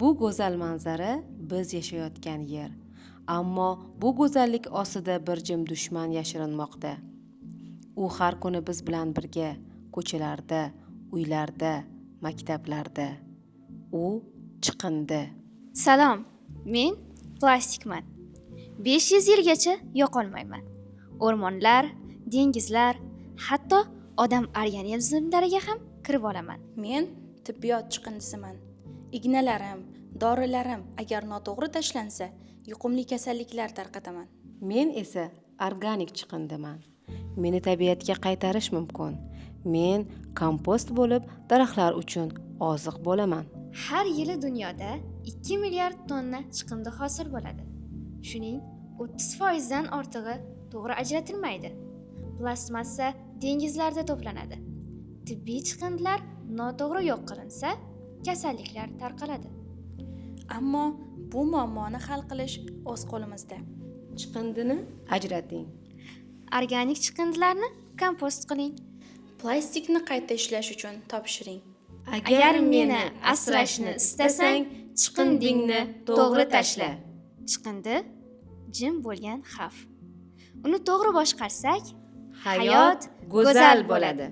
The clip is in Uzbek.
Bu go'zal manzara biz yashayotgan yer. Ammo bu go'zallik ostida bir jim dushman yashirinmoqda. U har kuni biz bilan birga ko'chalarda, uylarda, maktablarda. U chiqindi. Salom, men plastikman. 500 yilgacha yo'qolmayman. O'rmonlar, dengizlar, hatto odam organizmlariga ham kirib olaman. Men tibbiyot chiqindisiman. Ignalarim, dorilarim agar noto'g'ri tashlansa, yuqumli kasalliklar tarqataman. Men esa organik chiqindiman. Meni tabiatga qaytarish mumkin. Men kompost bo'lib, daraxtlar uchun oziq bo'laman. Har yili dunyoda 2 milliard tonna chiqindi hosil bo'ladi. Shuning 30% dan ortig'i to'g'ri ajratilmaydi. Plastmassa dengizlarda to'planadi. Tibbiy chiqindilar noto'g'ri yo'q qilinsa, kasalliklar tarqaladi. Ammo bu muammoni hal qilish o'z qo'limizda. Chiqindini ajrating. Organik chiqindilarni kompost qiling. Plastikni qayta ishlash uchun topshiring. Agar meni asrashni istasang, chiqindingni to'g'ri tashla. Chiqindi jim bo'lgan xavf. Uni to'g'ri boshqarsak, Hayot go'zal bo'ladi.